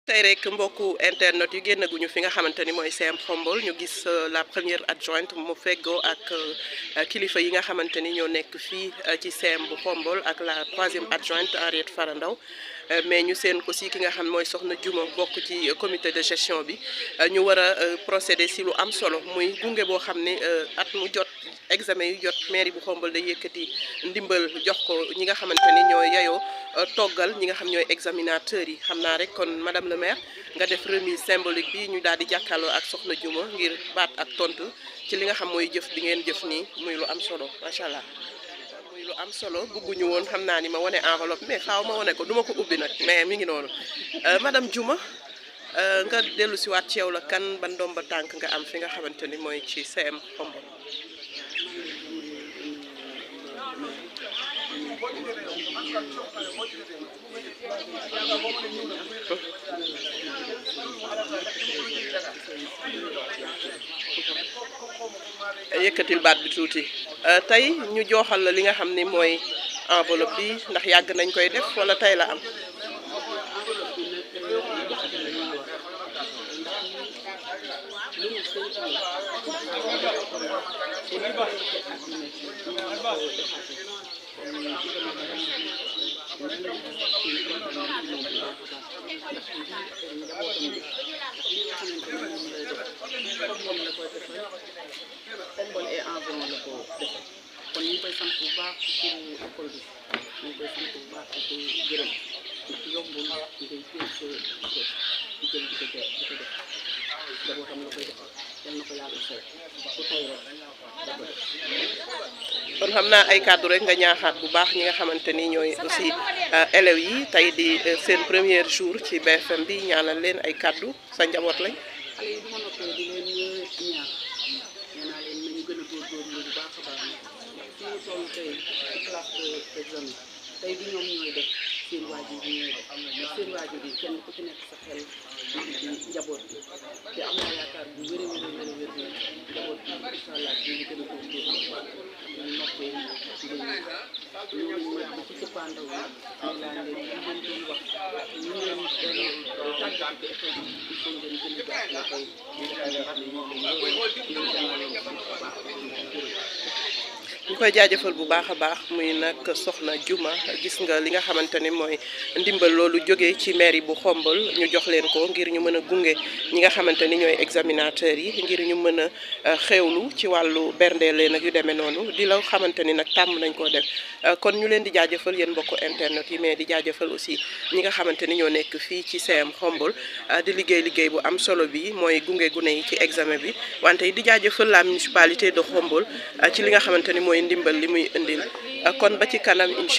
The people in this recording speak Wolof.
tey rek mbokku internet yu génnaguñu fi nga xamante ni mooy CM Khombole ñu gis la première adjointe mu feggoo ak kilifa yi nga xamante ni ñoo nekk fii ci CM bu Khombole ak la troisième adjointe Henriette Fara Ndaw mais ñu seen ko si ki nga xam mooy soxna Juma bokk ci comité de gestion bi ñu war a procéder si lu am solo muy gunge boo xam ne at mu jot examen yu jot mairie bu Khombole day yëkkati ndimbal jox ko ñi nga xamante ni ñooy yayoo toggal ñi nga xam ñooy examinateurs yi xam naa rek kon madame le maire nga def remise symbolique bi ñu daal di jàkkaarloo ak soxna Juma ngir baat ak tontu ci li nga xam mooy jëf bi ngeen jëf nii muy lu am solo macha allah. muy lu am solo bëgguñu woon xam naa ni ma wane enveloppe mais faaw ma wane ko duma ko ubbi nag mais mi ngi noonu madame Juma nga dellu si waat ci yow la kan ban ndomba tànk nga am fi nga xamante ni mooy ci CM Khombole. yëkkatil baat bi tuuti tey ñu jooxal la li nga xam ni mooy enveloppe bi ndax yàgg nañ koy def wala tey la am. Khombole et environ la ko defee kon ñu ngi koy sant bu baax ci turu école bi ñu ngi koy sant bu baax di ko gërëm ndax yombul ngay jël sa di jël di ko def njabootam la koy defal yal na ko yàlla fay bu tey rek da ko def. kon xam naa ay kàddu rek nga ñaaxaat bu baax ñi nga xamante ni ñooy aussi élèves yi tey di seen premier jour ci BFM bi ñaanal leen ay kàddu sa njaboot lañ. xale yi du ma noppee di leen ñaax nee naa leen nañu gën a góorgóorlu bu baax a baax ndax fi ñu toll tey ci classe d'examen tey du ñoom ñooy def seen waajur yi ñooy def ndax seen waajur yi kenn ku ci nekk sa xel ci njaboot bi te am naa yaakaar bu wér njaboot bi incha allah ñu ngi gën a góorgóorlu bu baax ñu noppee di leen ñooñu mooy ba ci cëppaandaw bi may laa leen ñu leen doon wax ñu leen doon tàggat ci école bi il faut ngeen gën a jàppale tey ñu defal leen xam ne ñoo ñu koy jaajëfal bu baax a baax muy nag soxna Juma gis nga li nga xamante ni mooy ndimbal loolu jógee ci mairie bu Khombole ñu jox leen ko ngir ñu mën a gunge ñi nga xamante ni ñooy examinateurs yi ngir ñu mën a xewlu ci wàllu berndeel leen ak yu demee noonu di la xamante ni nag tàmm nañ koo def kon ñu leen di jaajëfal yéen mbokku internet yi mais di jaajëfal aussi ñi nga xamante ni ñoo nekk fii ci CM Khombole di liggéey bu am solo bi mooy gunge gune yi ci examen bi wante di jaajëfal la municipalité de Khombole ci li nga xamante ni mooy ndimbal li muy indil kon ba ci kanam incha